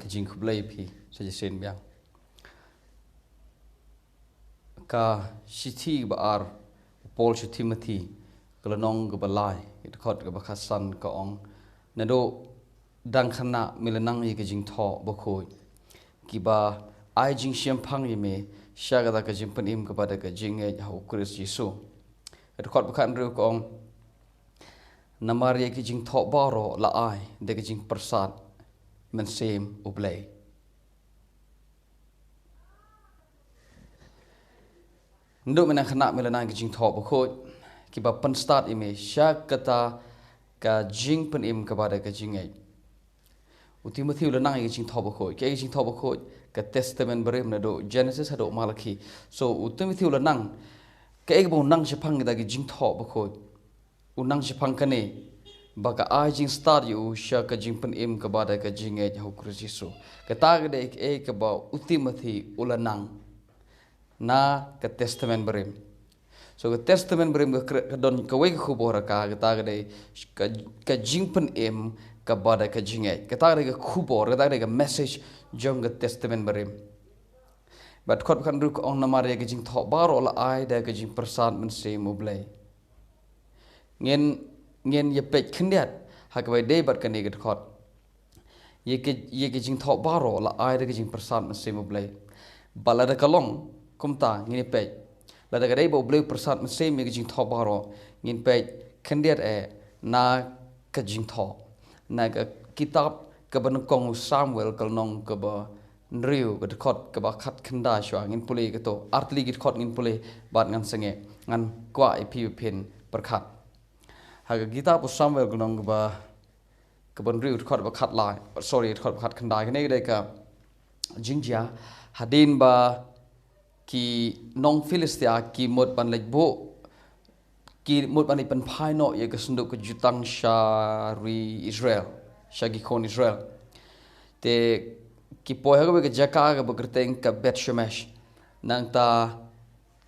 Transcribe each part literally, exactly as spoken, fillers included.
Jingkhublei phi sa shisien biang. Ka shithi ba ar u Paul sha Timothy, ka lynnong kaba lai, ka dkhot kaba khatsan ka ong, naduh dang khynnah me la nang ïa ka jingthoh bakhuid, kiba ai jingshemphang ïa me sha kata ka jingpynim kaba da ka jingngeit ha u Khrist Jisu. Ka dkhot ba khathynriew ka ong, namar ïa ka jingthoh baroh la ai da ka jingpyrsad mynsiem U Blei. Naduh me nang khynnah me la nang ïa ka jingthoh bakhuid, kiba pynstad ïa me sha kata ka jingpynim kaba da ka jingngeit. U Timothy u la nang ïa ka jingthoh bakhuid, ka jingthoh bakhuid, ka Testament Barim naduh Genesis haduh Malaki. So u Timothy u la nang, kaei kaba u nang shaphang kata ka jingthoh bakhuid. U nang shaphang kane, ba ka ai jingstad ïa u sha ka jingpynim kaba da ka jingngeit ha u Khrist Jisu. Kata ka dei kaei kaba u Timothy u la nang na ka Testament Barim. So ka Testament Barim ka kre-, ka don kawei ka khubor ha ka, kata ka dei ka, ka jingpynim kaba da ka jingngeit. Kata ka dei ka khubor, kata ka dei ka message jong ka Testament Barim. Bad dkhot ba khathynriew ka ong, namar ïa ka jingthoh baroh la ai da ka jingpyrsad mynsiem U Blei. Ngin, ngin ïa peit khyndiat ha kaba ïadei bad kane ka dkhot. Ïa ka, ïa ka jingthoh baroh la ai da ka jingpyrsad mynsiem U Blei. Bad lada ka long kumta, ngin ïa peit. Lada ka dei ba U Blei u pyrsad mynsiem ïa ka jingthoh baroh, ngin peit khyndiat eh na ka jingthoh. Na ka kitab kaba nyngkong u Samuel, ka lynnong kaba hynriew, ka dkhot kaba khatkhyndai shuwa, ngin pule kato. Artylli ki dkhot ngin pule, bad ngan sangeh, ngan kwah ïa phi ba phin pyrkhat. Ha ka kitab u Samuel, ka lynnong kaba, kaba hynriew, dkhot ba khatlai, sorry, dkhot ba khatkhyndai, kane ka dei ka jingjia hadien ba ki nong Philistia ki mut ban leit buh, ki mut ban leit pynphai noh ïa ka synduk ka jutang sha ri Israel, sha ki khun Israel. Te ki poi ha kawei ka jaka kaba kyrteng ka Beth Shemesh. Nangta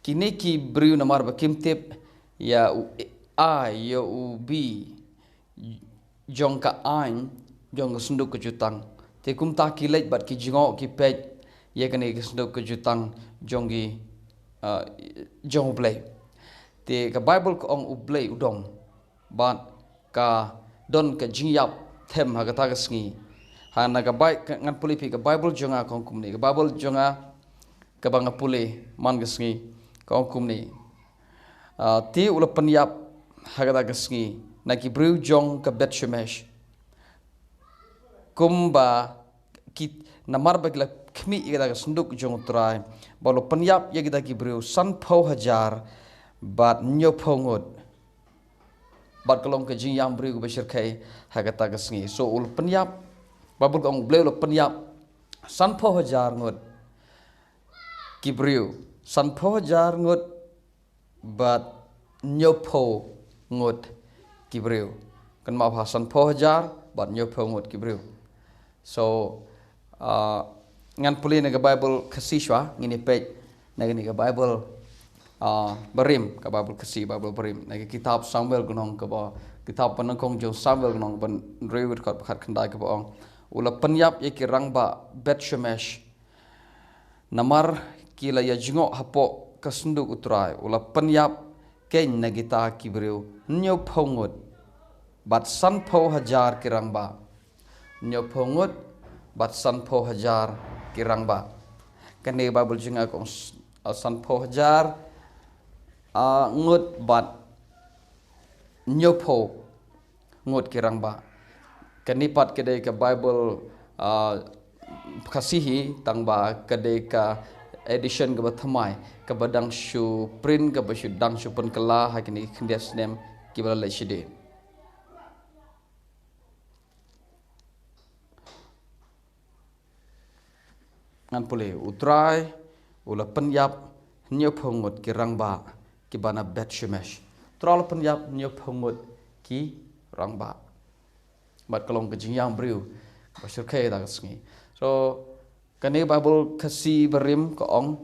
kine ki briew namar ba kim tip ïa u A, ïa u B jong ka aiñ jong ka synduk ka jutang. Te kumta ki leit bad ki jngoh ki peit ïa kane ka synduk ka jutang jong ki, ah, jong U Blei. Te ka Baibl ka ong U Blei u don. Bad ka don ka jingïap them ha kata ka sngi. Ha na ka Bai-, ka, ngan pule phi ka Baibl jong nga ka ong kumne. Ka Baibl jong nga kaba nga pule man ka sngi ka ong kumne. Ah, te u la pynïap ha kata ka sngi na ki briew jong ka Beth Shemesh. Kumba ki, namar ba ki la khmih ïa kata ka synduk jong U Trai, ba u la pynïap ïa kita ki briew sanphew hajar bad hynñiewphew ngut. Bad ka long ka jingïam briew kaba shyrkhei ha kata ka sngi. So u la pynïap, Baibl ka ong U Blei u la pynïap sanphew hajar ngut ki briew, sanphew hajar ngut bad hynñiewphew ngut ki briew. Kynmaw ha, sanphew hajar bad hynñiewphew ngut ki briew. So, ah, ngan pule na ka Baibl Khasi shuwa, ngin ïa peit na kane ka Baibl, ah, Barim, ka Baibl Khasi, Baibl Barim. Na ka kitab Samuel ka lynnong kaba, kitab ba nyngkong jong Samuel ka lynnong kaba hynriew, dkhot ba khatkhyndai kaba ong, u la pynïap ïa ki rangbah Beth Shemesh namar ki la ïa jngoh hapoh ka synduk U Trai. U la pynïap keiñ na kita ki briew hynñiewphew ngut bad sanphew hajar ki rangbah. Hynñiewphew ngut bad sanphew hajar ki rangbah. Kane ka Baibl jong nga ka ong s-, ah, sanphew hajar, ah, ngut bad hynñiewphew ngut ki rangbah. Kane pat ka dei ka Baibl, ah, Khasi hi, tangba ka dei ka edition kaba thymmai, kaba dang shu print, kaba shu dang shu pynkylla ha kine ki khyndiat snem kiba la leit shadien. Ngan pule, U Trai u la pynïap hynñiewphew ngut ki rangbah kiba na Beth Shemesh. U Trai u la pynïap hynñiewphew ngut ki rangbah. Bad ka long ka jingïam briew ba shyrkhei ha kata ka sngi. So, kane Baibl Khasi Barim ka ong,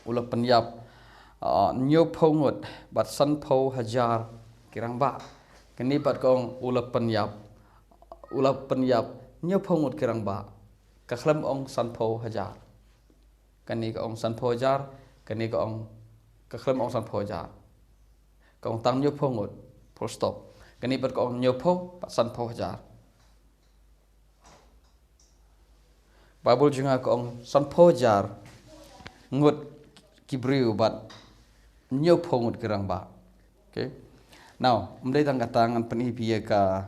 u la pynïap, ah, hynñiewphew ngut bad sanphew hajar ki rangbah. Kane pat ka ong, u la pynïap, u la pynïap hynñiewphew ngut ki rangbah. Ka khlem ong sanphew hajar. Kane ka ong sanphew hajar, kane ka ong, ka khlem ong sanphew hajar. Ka ong tang hynñiewphew ngut, full stop. Kane pat ka ong hynñiewphew, bad sanphew hajar. Bible jong nga ka ong sanphew hajar ngut ki briew bad hynñiewphew ngut ki rangbah. Okay. Now, ym dei tang kata, ngan pyni phi ïa ka,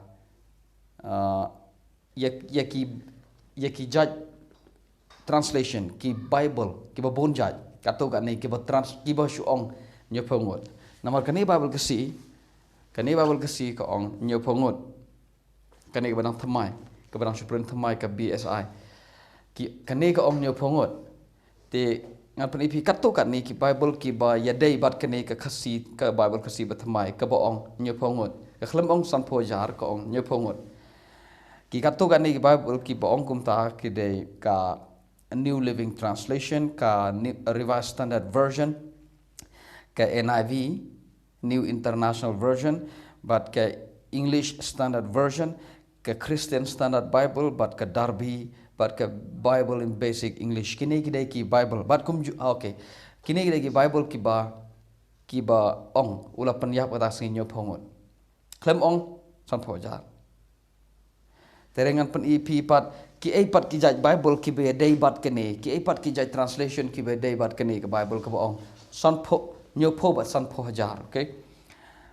uh, ïa, ïa ki, ïa ki jait translation, ki Bible, kiba bun jait. Katto katne kiba trans, kiba shu ong hynñiewphew ngut. Namar kane Bible Khasi, kane Bible Khasi ka ong hynñiewphew ngut. Kane kaba dang thymmai, kaba dang shu print thymmai ka B S I. Ki, kane ka ong hynñiewphew ngut. Te ngan pyni phi katto katne ki Bible kiba ïadei bad kane ka Khasi, ka Bible Khasi ba thymmai, kaba ong hynñiewphew ngut. Ka khlem ong sanphew hajar, ka ong hynñiewphew ngut. Ki katto katne ki Bible kiba ong kumta ki dei ka New Living Translation, ka Ni-, Revised Standard Version, ka N I V, New International Version, bad ka English Standard Version, ka Christian Standard Bible, bad ka Darby, bad ka Bible in Basic English. Kine ki dei ki Bible, bad kumjuh, ah, okay. Kine ki dei ki Bible kiba, kiba ong, u la pynïap kata ka sngi hynñiewphew ngut. Khlem ong sanphew hajar. Te ngan pyni phi pat, kiei pat ki jait Bible kiba ïadei bad kane, kiei pat ki jait translation kiba ïadei bad kane ka Bible kaba ong sanphew, hynñiewphew bad sanphew hajar, okay?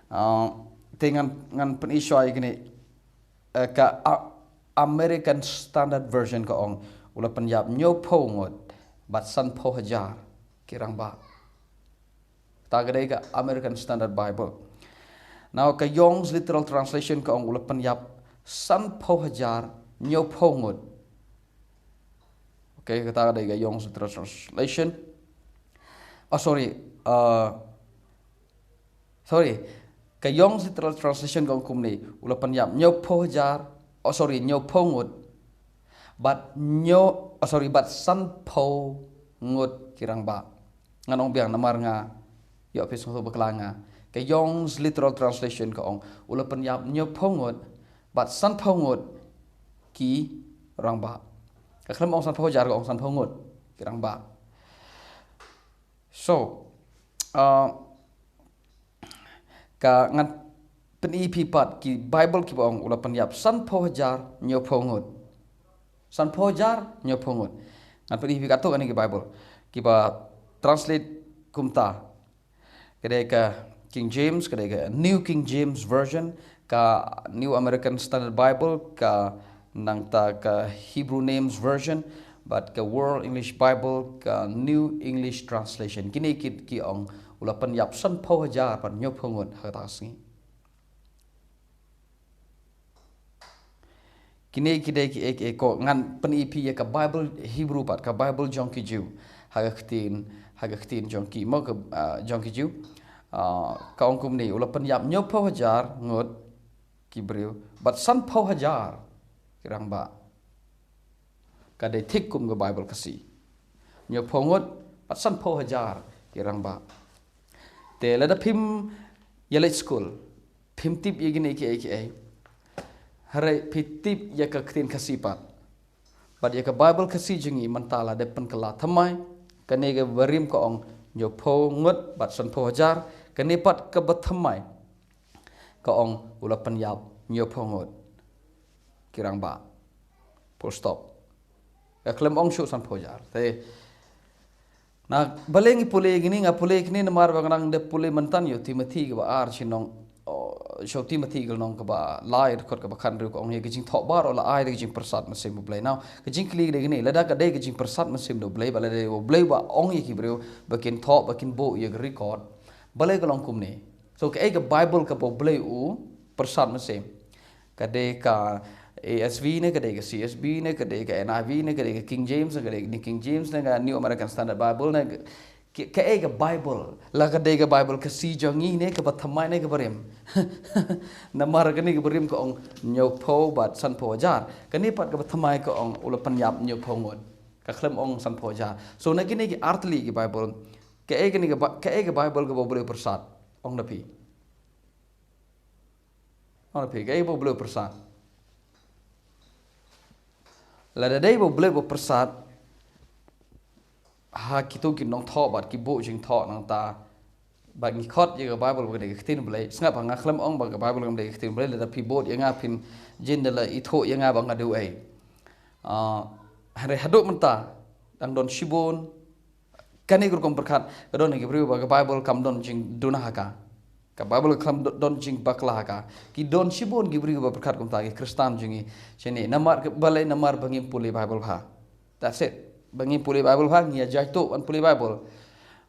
Ah, te ngan, ngan pyni shuwa ïa kane, eh, ka A-, American Standard Version ka ong, u la pynïap hynñiewphew ngut bad sanphew hajar ki rangbah. Kata ka dei ka American Standard Bible. Now, ka Young's Literal Translation ka ong u la pynïap sanphew hajar hynñiewphew ngut. Okay, kata ka dei ka Young's Literal Translation. Oh, sorry. Uh, sorry. Ka Young's Literal Translation ka ong kumne, u la pynïap hynñiewphew hajar, oh, sorry, hynñiewphew ngut. Bad hynñiew, oh, sorry, bad sanphew ngut ki rangbah. Ngan ong biang namar nga ïoh phi sngewthuh bakla nga. Ka Young's Literal Translation ka ong, u la pynïap hynñiewphew ngut bad sanphew ngut ki rangbah. Ka khlem ong sanphew hajar, ka ong sanphew ngut ki rangbah. So, uh, ka ngan pyni phi pat ki Bible kiba ong u la pynïap sanphew hajar hynñiewphew ngut. Sanphew hajar hynñiewphew ngut. Ngan pyni phi katto katne ki Bible kiba translate kumta. Ka dei ka King James, ka dei ka New King James Version, ka New American Standard Bible, ka nangta ka Hebrew Names Version, bad ka World English Bible, ka New English Translation. Kine ki, ki ong u la pynïap sanphew hajar bad hynñiewphew ngut ha kata ka sngi. Kine ki dei ki, eh, eh, ko ngan pyni phi ïa ka Bible Hebrew pat, ka Bible jong ki Jiw. Ha ka ktien, ha ka ktien jong ki, mo ka, ah, jong ki Jiw. Ah, ka ong kumne, u la pynïap hynñiewphew hajar ngut ki briew bad sanphew hajar ki rangbah. Ka dei thik kum ka Bible Khasi. Hynñiewphew ngut bad sanphew hajar ki rangbah. Te lada phim ïaleit skul, phim tip ïa kine kiei kiei, hynrei phi tip ïa ka ktien Khasi pat, bad ïa ka Bible Khasi jong ngi mynta la dep pynkylla thymmai. Kane kaba rim ka ong hynñiewphew ngut bad sanphew hajar. Kane pat kaba thymmai ka ong u la pynïap hynñiewphew ngut ki rangbah. Full stop. Ka khlem ong shuh sanphew hajar. Te na, balei ngi pule ïa kine, nga pule ïa kine namar ba nga dang dep pule mynta ïa u Timothi kaba ar, sha u nong, oh, sha u Timothi ka lynnong kaba lai, dkhot kaba khathynriew, ka ong, ïa ka jingthoh baroh la ai da ka jingpyrsad mynsiem U Blei. Now, ka jingkylli ka dei kane, lada ka dei ka jingpyrsad mynsiem U Blei, ba lada U Blei ba ong ïa ki briew ba kin thoh, ba kin buh ïa ka record, balei ka long kumne? So, kaei ka Bible kaba U Blei u pyrsad mynsiem? Ka dei ka A S V ne, ka dei ka C S B ne, ka dei ka N I V ne, ka dei ka King James ne, ka dei ka New King James ne, ka New American Standard Bible ne, ka, kaei ka Bible? La ka dei ka Bible Khasi jong ngi ne, kaba thymmai ne, kaba rim? Namar kane kaba rim ka ong hynñiewphew bad sanphew hajar. Kane pat kaba thymmai ka ong u la pynïap hynñiewphew ngut. Ka khlem ong sanphew hajar. So, na kine ki artylli ki Bible, kaei kane ka Bi-, kaei ka Bible kaba U Blei u pyrsad? Ong da phi. Ong da phi, kaei kaba U Blei u pyrsad? Lada dei ba u Blei ba pyrsad ha kito ki nongthoh bad ki buh jingthoh nangta ba ngi khot ïa ka Bible ba ka dei ka ktien Blei. Sngap, nga khlem ong ba ka Bible kam dei ka ktien Blei, lada phi bud ïa nga phin jin da la ithuh ïa nga ba nga duh ei. Ah, hynrei haduh mynta dang don shibun kane ka rukom pyrkhat, ka don ki briew ba ka Bible kam don jingduna ha ka. Ka Bible kam do-, don jingbakla ha ka. Ki don shibun ki briew ba pyrkhat kumta, ki Khristan jong ngi shane. Namar ka balei? Namar ba ngim pule Bible bha. That's it. Ba ngim pule Bible bha, ngi ïa jai tuh ban pule Bible.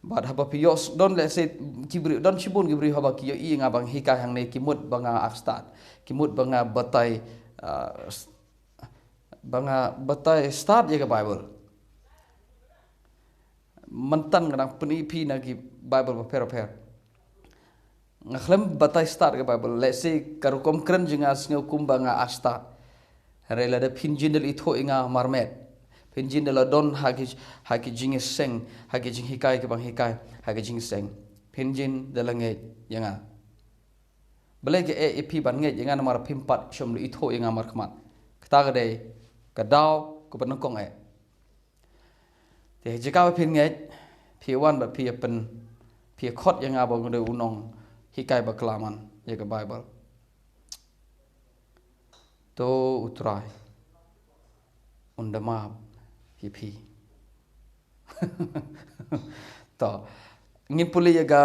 Bad haba phi ïoh don, let's say, ki briew, don shibun ki briew haba ki ïohi ïa nga ba nga hikai hangne ki mut ba nga arstad. Ki mut ba nga batai, ah, s-, ba nga batai stad ïa ka Bible. Mynta nga dang pyni phi na ki Bible bapher bapher. Nga khlem batai stad ka Bible. Let's say ka rukom kren jong nga sngew kumba nga arstad. Hynrei lada phin jin da la ithuh ïa nga marmet, phin jin da la don ha ki, ha ki jingïaseng, ha ki jinghikai kiba nga hikai, ha ki jingïaseng, phin jin da la ngeit ïa nga. Balei ka eh ïa phi ban ngeit ïa nga? Namar phim pat shym la ithuh ïa nga markhmat. Kata ka dei ka daw kaba nyngkong eh. Te ha ka jaka ba phin ngeit, phi wan bad phi ïa pyn, phi ïa khot ïa nga ba nga dei u nonghikai bakla man ïa ka Bible. To U Trai un da map ïa phi. To ngin pule ïa ka,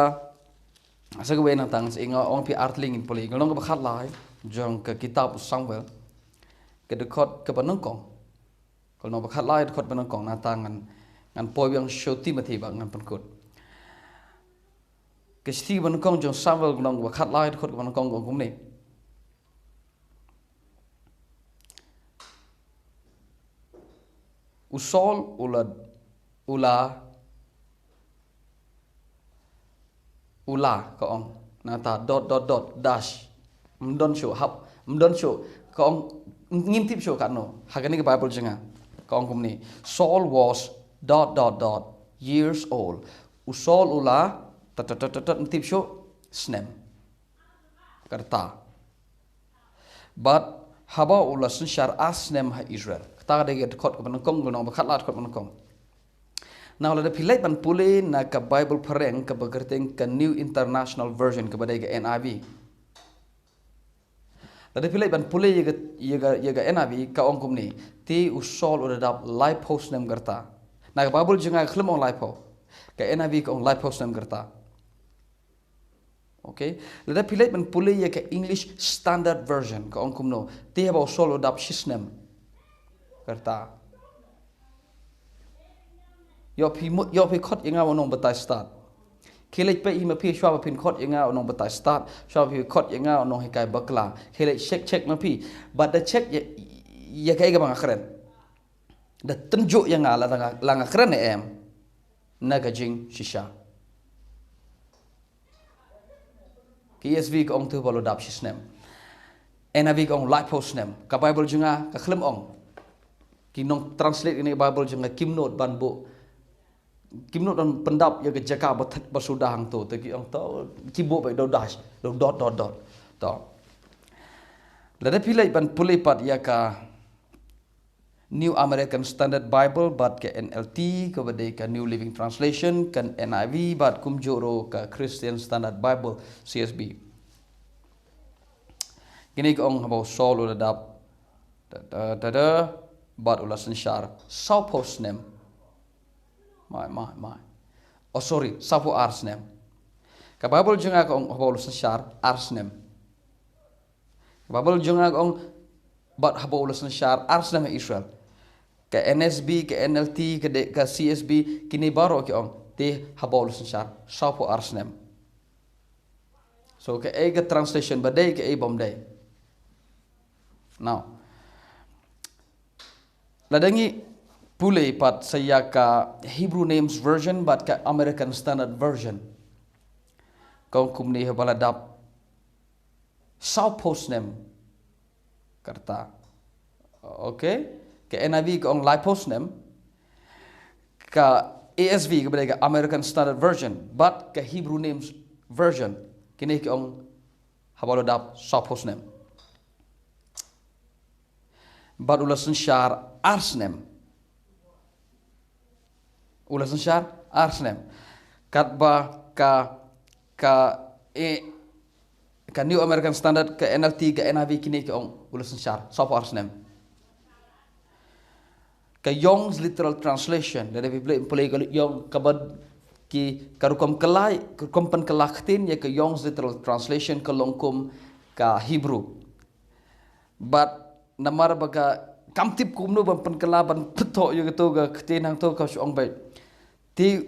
sa kawei nangta, sa nga ong phi artylli, ngin pule ïa ka lynnong kaba khatlai jong ka kitab u Samuel, ka dkhot kaba nyngkong. Ka lynnong ba khatlai, dkhot ba nyngkong. Nangta ngan, ngan poi biang sha u Timothi ba ngan pynkut. Ka shithi ba nyngkong jong Samuel, ka lynnong ba khatlai, dkhot ba nyngkong, ka ong kumne: U Saul u la, u la u la, ka ong. Nangta dot, dot, dot, dash. Ym don shuh, hap, ym don shuh. Ka ong, ngim tip shuh katno. Ha kane ka Bible jong nga, ka ong kumne: Saul was dot, dot, dot, years old. U Saul u la, tot, tot, tot, tot, ym tip shuh snem. Kata. Bad haba u la synshar ar snem ha Israel. Kata ka dei ka dkhot kaba nyngkong, ka lynnong ba khatlai, dkhot ba nyngkong. Now, lada phi leit ban pule na ka Bible phareng kaba kyrteng ka New International Version, kaba dei ka N I V. Lada phi leit ban pule ïa ka, ïa ka, ïa ka N I V, ka ong kumne: Te u Saul u da dap laiphew snem ka rta. Na ka Bible jong nga ka khlem ong laiphew. Ka N I V ka ong laiphew snem ka rta. Okay? Lada phi leit ban pule ïa ka English Standard Version, ka ong kumno: Te haba u Saul u dap shisnem ka rta. Ïoh phi mut, ïoh phi khot ïa nga u nongbatai stad. Khie leit peit hi ma phi, shuwa ba phin khot ïa nga u nongbatai stad, shuwa ba phi khot ïa nga u nonghikai bakla. Khie leit check, check ma phi. Bad da check ïa, ïa kaei kaba nga kren. Da tynjuh ïa nga la nga, la nga kren ne em na ka jingshisha. Ka E S V ka ong te haba u la dap shisnem. N I V ka ong laiphew snem. Ka Bible jong nga ka khlem ong. Ki nong translate ïa kane ka Bible jong nga kim nud ban buh, kim nud ban pyndap ïa ka jaka ba thet, ba suda hangto. Te ki ong to, ki buh ba da u dash, da u dot, dot, dot. To. Lada phi leit ban pule pat ïa ka New American Standard Bible bad ka N L T, kaba dei ka New Living Translation, ka N I V, bad kumjuh ruh ka Christian Standard Bible, C S B. Kine ki ong haba u Saul u la dap, da, da, da, da, bad u la synshar sawphew snem. Mai, mai, mai. Oh, sorry, sawphew ar snem. Ka Bible jong nga ka ong haba u la synshar ar snem. Ka Bible jong nga ka ong, bad haba u la synshar ar snem ha Israel. Ka N S B, ka N L T, ka de, ka C S B, kine baroh ki ong, te haba u la synshar sawphew ar snem. So, kaei ka translation ba dei, kaei bym dei. Now, lada ngi pule pat sa ïa ka Hebrew Names Version bad ka American Standard Version, ka ong kumne: Haba la dap sawphew snem ka rta. Okay? Ka N I V ka ong laiphew snem. Ka A S V, kaba dei ka American Standard Version, bad ka Hebrew Names Version, kine ki ong haba u la dap sawphew snem. Bad u la synshar ar snem. U la synshar ar snem. Katba ka, ka, e, ka New American Standard, ka N L T, ka N I V, kine ki ong u la synshar sawphew ar snem. Ka Young's Literal Translation, lada phi pule, pule ka Young, kaba ki, ka rukom kylla, ka rukom pynkylla ktien ïa ka Young's Literal Translation ka long kum ka Hebrew. Bad namar ba ka kam tip kumno ban pynkylla ban pynthok ïa kato ka ktien hangto, ka shu ong beit. Te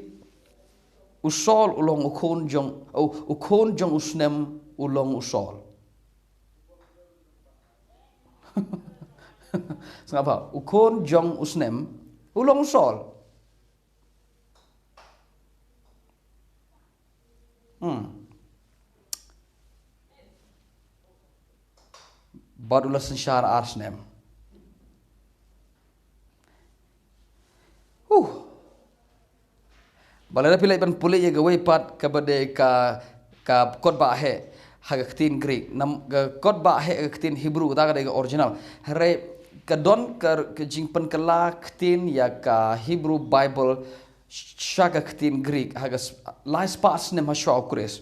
u Saul u long u khun jong, u, u khun jong u snem u long u Saul. Sngap bha, u khun jong u snem u long u Saul. Hmm. Bad u la synshar ar snem. Huh. Ba lada phi leit ban pule ïa kawei pat kaba dei ka, ka kot ba heh ha ka ktien Greek. Nam, ka kot ba heh ha ka ktien Hebrew, kata ka dei ka original. Hynrei ka don ka, ka jingpynkylla ktien ïa ka Hebrew Bible sha ka ktien Greek ha ka s-, lai spah snem ha shwa u Khrist.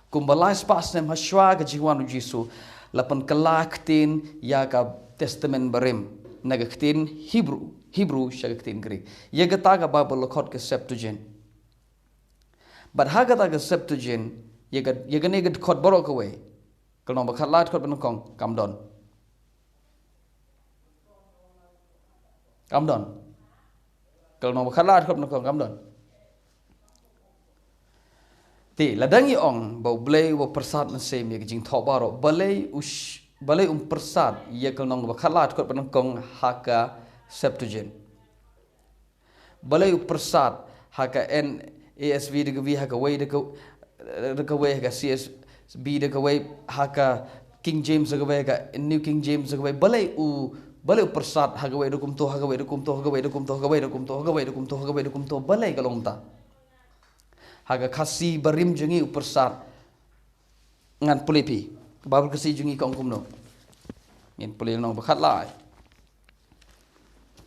Kumba lai spah snem ha shwa ka jingwan u Jisu, la pynkylla ktien ïa ka Testament Barim na ka ktien Hebrew, Hebrew sha ka ktien Greek. Ïa kata ka Bible la khot ka Septuagint. Bad ha kata ka Septuagint, ïa ka, ïa kane ka dkhot baroh kawei, ka lynnong ba khatlai dkhot ba nyngkong kam don. Kam don. Ka lynnong ba khatlai dkhot ba nyngkong kam don. Te lada ngi ong ba U Blei u pyrsad mynsiem ïa ka jingthoh baroh, balei u sh-, balei um pyrsad ïa ka lynnong ba khatlai dkhot ba nyngkong ha ka Septuagint? Balei u pyrsad ha ka N A S B da kawei, ha kawei da ka, da kawei, ha ka C S B da kawei, ha ka King James da kawei, ha ka New King James da kawei? Balei u, balei u pyrsad ha kawei da kumto, ha kawei da kumto, ha kawei da kumto, ha kawei da kumto, ha kawei da kumto, ha kawei da kumto? Balei ka long kumta? Ha ka Khasi barim jong ngi u pyrsad. Ngan pule phi. Ka Bible Khasi jong ngi ka ong kumno? Ngin pule lynnong ba khatlai.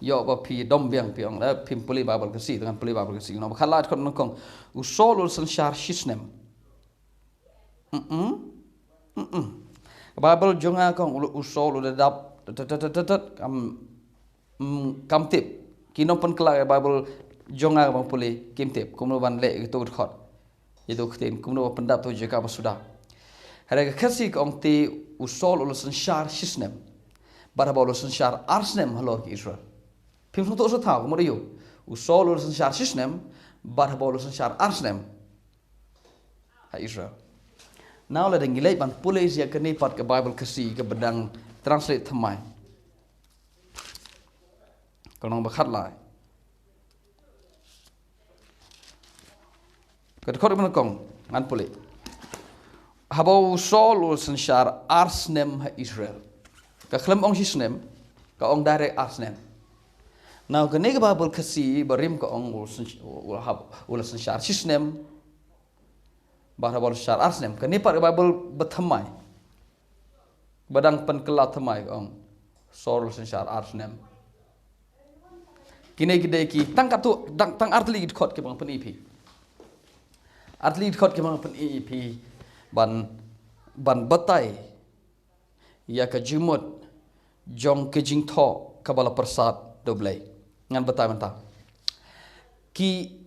Ïoh ba phi dom biang phi ong, eh, phim pule Bible Khasi, ngan pule Bible Khasi. Lynnong ba khatlai dkhot nyngkong. U Saul u la synshar shisnem. Mm-mm. Mm-mm. Ka Bible jong nga ka ong u, u Saul u da dap, tat, tat, tat, tat, tat, kam, mm, kam tip. Ki nongpynkylla ka Bible jong nga ban pule kim tip kumno ban leh ïa kato ka dkhot. Ïa kato ka ktien kumno ban pyndap ïa kato ka jaka ba suda. Hynrei ka Khasi ka ong te u Saul u la synshar shisnem. Bad haba u la synshar ar snem halor ki Israel. Phim sngewthuh sa thaw kumno ïoh. U Saul u la synshar shisnem, bad haba u la synshar ar snem ha Israel. Now lada ngi leit ban pule ïa kane pat ka Bible Khasi kaba dang translate thymmai. Ka lynnong ba khatlai. Ka dkhot ba nyngkong, ngan pule. Haba u Saul u la synshar ar snem ha Israel. Ka khlem ong shisnem, ka ong direct ar snem. Now kane ka Bible Khasi barim ka ong u la syn-, u la hap, u la synshar shisnem. Bad haba u la synshar ar snem. Kane pat ka Bible ba thymmai, ba dang pynkylla thymmai ka ong Saul u la synshar ar snem. Kine ki dei ki tang katto, tang, tang artylli ki dkhot kiba ngan pyni ïa phi. Artylli ki dkhot kiba ngan pyni ïa phi ban, ban batai ïa ka jingmut jong ka jingthoh kaba la pyrsad da U Blei. Ngan batai mynta. Ki,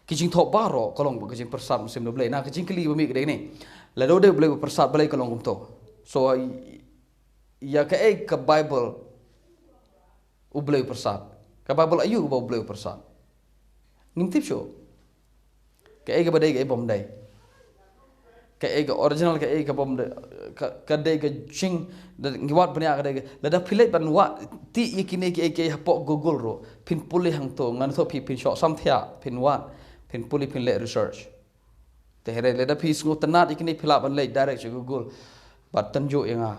ki jingthoh baroh ka long ka jingpyrsad mynsiem da U Blei. Na ka jingkylli ba mih ka dei kane. Lada U Blei u pyrsad, balei ka long kumto? So, ïa kaei ka Bible U Blei u pyrsad? Ka Bible aïu kaba U Blei u pyrsad? Ngim tip shuh. Kaei kaba dei, kaei bym dei. Kaei ka original, kaei ka bym dei. Ka, ka dei ka jing, da ngi wad bniah ka dei ka. Lada phi leit ban wad, ti ïa kine kiei kiei hapoh Google ruh. Phin pule hangto, ngan thoh phi phin shoh samthiah, phin wad, phin pule phin leh research. Te hynrei lada phi sngewtynnat ïa kine phi lah ban leit direct sha Google. Bad tynjuh ïa nga.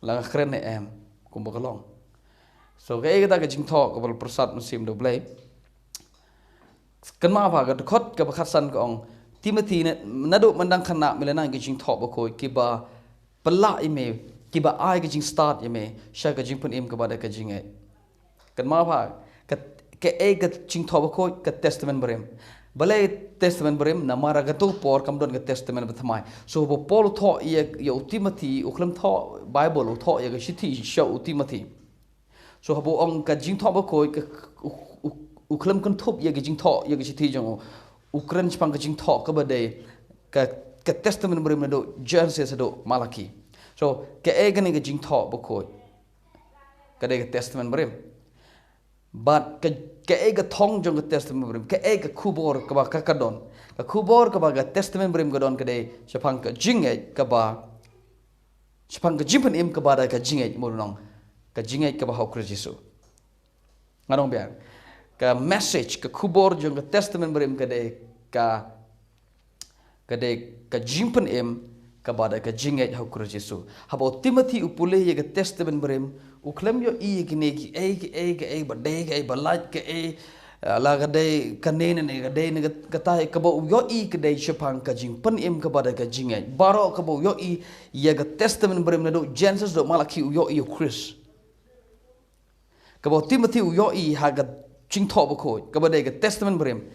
La nga kren ne em, kumba ka long. So, kaei kata ka jingthoh kaba la pyrsad mynsiem da U Blei? Kynmaw ba ka dkhot kaba khatsan ka ong, Timothy, naduh mynta khynnah me la nang ki jingthoh bakhuid kiba pynlah ïa me, kiba ai ka jingstad ïa me sha ka jingpynim kaba da ka jingngeit. Kynmaw ba ka, kaei ka Jingthoh Bakhuid? Ka Testament Barim. Balei Testament Barim? Namar ha kato ka por kam don ka Testament Bathymmai. So haba u Paul u thoh ïa, ïa u Timothi, u khlem thoh Baibl, u thoh ïa ka shithi sha u Timothi. So haba u ong ka Jingthoh Bakhuid, ka, u, u, u khlem kynthup ïa ka jingthoh ïa ka shithi jong u, u kren shaphang ka jingthoh kaba dei ka, ka Testament Barim naduh Genesis haduh Malaki. So kaei kane ka Jingthoh Bakhuid? Ka dei ka Testament Barim. Bad ka, kaei ka thong jong ka Testament Barim? Kaei ka khubor kaba ka, ka don? Ka khubor kaba ka Testament Barim ka don ka dei shaphang ka jingngeit kaba, shaphang ka jingpynim kaba da ka jingngeit, mo nong, ka jingngeit kaba ha u Khrist Jisu. Nga ong biang, ka message, ka khubor jong ka Testament Barim ka dei ka, ka dei ka jingpynim kaba da ka jingngeit ha u Khrist Jisu. Haba u Timothi u pule ïa ka Testament Barim, u khlem ïohi ïa kine kiei kiei, kaei ba dei, kaei ba lait, kaei, eh, la ka dei kane ne, ne ka dei ne ka, kata, kaba u ïohi ka dei shaphang ka jingpynim kaba da ka jingngeit. Baroh kaba u ïohi ïa ka Testament Barim naduh Genesis haduh Malaki u ïohi ïa u Khrist. Kaba u Timothi u ïohi ha ka Jingthoh Bakhuid, kaba dei ka Testament Barim,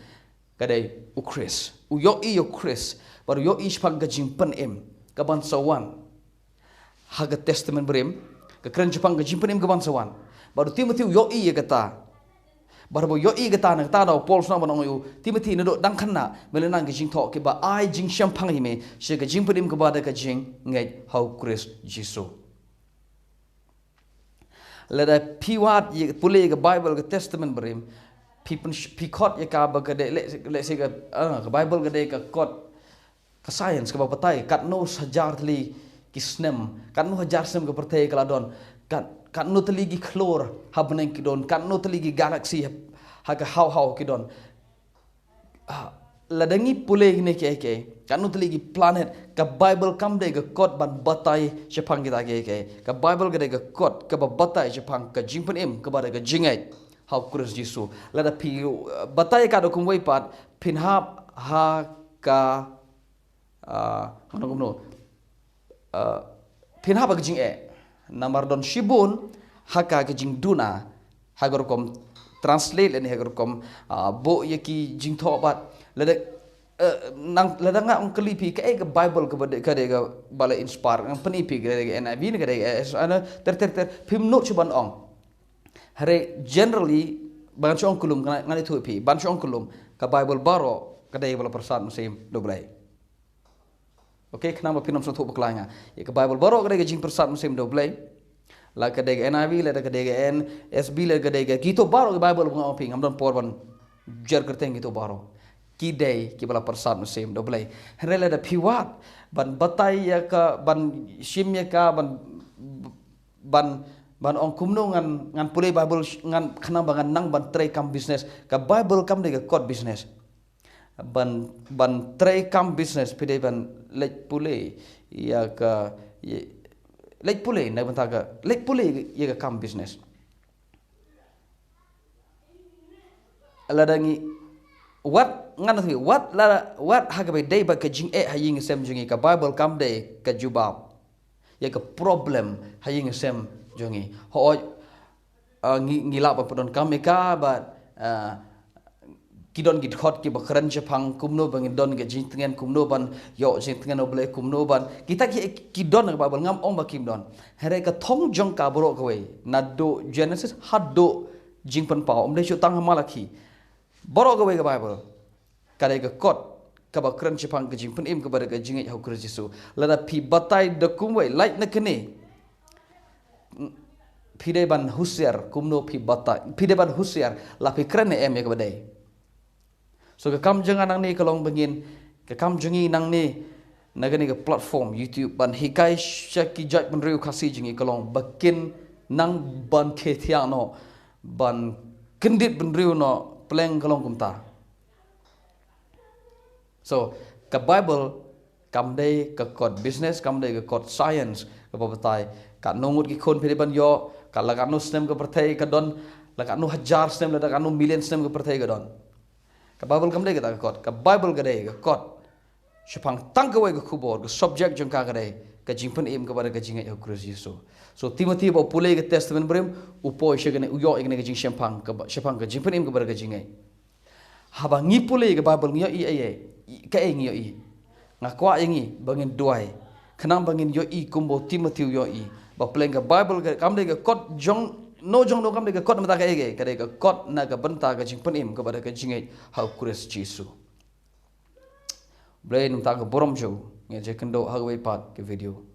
ka dei u Khrist. U ïohi ïa u Khrist, bad u ïohi shaphang ka jingpynim kaban sa wan. Ha ka Testament Barim ka kren shaphang ka jingpynim kaban sa wan. Bad u Timothi u ïohi ïa kata. Bad haba u ïohi ïa kata, na kata da u Paul u sdang ban ong ïa u Timothi, naduh dang khynnah me la nang ki jingthoh kiba ai jingshemphang ïa me sha ka jingpynim kaba da ka jingngeit ha u Khrist Jisu. Lada phi wad ïa, pule ïa ka Baibl, ka Testament Barim, phi pyn, phi khot ïa ka ba ka dei, leh, leh se ka, ah, ka Baibl ka dei ka kot, ka science kaba batai katno hajar tylli ki snem, katno hajar snem ka pyrthei ka la don, kat, katno tylli ki khlur ha bneng ki don, katno tylli ki galaxy ha, ha ka haw haw ki don. Ah, lada ngi pule kine kiei kiei, katno tylli ki planet, ka Baibl kam dei ka kot ban batai shaphang kita kiei kiei. Ka Baibl ka dei ka kot kaba batai shaphang ka jingpynim kaba da ka jingngeit ha u Khrist Jisu. Lada phi, uh, batai ka da kumwei pat, phin hap ha ka, ah, ngan ong kumno, ah, phin hap ha ka jingeh. Namar don shibun ha ka, ka jingduna, ha ka rukom translate lane ha ka rukom, ah, buh ïa ki jingthoh bad lada, eh, nang, lada nga ong kylli phi kaei ka Baibl kaba dei, ka dei kaba la inspire, ngan pyni phi ka dei ka N I V ne ka dei ka S, ana, ter ter ter, phim nud shuh ban ong. Hynrei generally, ban shu ong kullum, ngan, ngan ïathuh ïa phi, ban shu ong kullum, ka Baibl baroh ka dei kaba la pyrsad mynsiem da U Blei. Okay, khnang ba phin ym sngewthuh bakla ïa nga. Ïa ka Baibl baroh ka dei ka jingpyrsad mynsiem da U Blei. La ka dei ka N I V, la ka dei ka N S B, la ka dei ka, kito baroh ka Baibl ba nga ong phi, ngam don por ban jer kyrteng kito baroh. Ki dei kiba la pyrsad mynsiem da U Blei. Hynrei lada phi wad ban batai ïa ka, ban shim ïa ka, ban, ban, ban ong kumno ngan, ngan pule Baibl, ngan, khnang ba ngan nang ban trei kam business. Ka Baibl kam dei ka kot business. Ban, ban trei kam business, phi dei ban leit pule ïa ka, ïa, leit pule na ka bynta ka, leit pule ïa ka kam business. Lada ngi, wat, ngan ong, wat, lada, wat ha kaba dei bad ka jingeh ha ïing ha sem jong ngi, ka Baibl kam dei ka jubab ïa ka problem ha ïing ha sem jong ngi. Hooid, ah, ngi, ngi lah ban pyndonkam ïa ka bad, ah, ki don ki dkhot kiba kren shaphang kumno ba ngin don ka jingtngen, kumno ban ïoh jingtngen U Blei, kumno ban, kita ki, ki don ha ka Baibl, ngam ong ba kim don. Hynrei ka thong jong ka baroh kawei, naduh Genesis haduh Jingpynpaw, ym dei shuh tang ha Malaki. Baroh kawei ka Baibl ka dei ka kot kaba kren shaphang ka jingpynim kaba da ka jingngeit ha u Khrist Jisu. Lada phi batai da kumwei, lait na kane, phi dei ban husiar kumno phi batai, phi dei ban husiar la phi kren ne em ïa kaba dei. So ka kam jong nga nangne ka long ba ngin, ka kam jong ngi nangne na kane ka platform YouTube ban hikai sha ki jaitbynriew Khasi jong ngi ka long ba kin nang ban khie thiah noh, ban kyndit bynriew noh, pleng ka long kumta. So ka Baibl kam dei ka kot business, kam dei ka kot science kaba batai katno ngut ki khun phi dei ban ïoh, kat la katno snem ka pyrthei ka don, la katno hajar snem, la katno million snem ka pyrthei ka don. Ka Baibl kam dei kata ka kot. Ka Baibl ka dei ka kot shaphang tang kawei ka khubor, ka subject jong ka ka dei ka jingpynim kaba da ka jingngeit ha u Khrist Jisu. So Timothy ba u pule ka Testament Barim, u poi sha kane, u ïoh ïa kane ka jingshemphang kaba, shemphang ka jingpynim kaba da ka jingngeit. Haba ngi pule ka Bible ngi ïohi ei ei, kaei ngi ïohi. Nga kwah ïa ngi ba ngin duwai khnang ba ngin ïohi kumba u Timothy u ïohi, ba pleng ka Bible ka, kam dei ka kot jong no jong no, kam dei ka kot mynta kaei kaei, ka dei ka kot na ka bynta ka jingpynim kaba da ka jingngeit ha u Khrist Jisu. Blei, namar ka burom jong u, ngi ïa kynduh ha kawei pat ka video.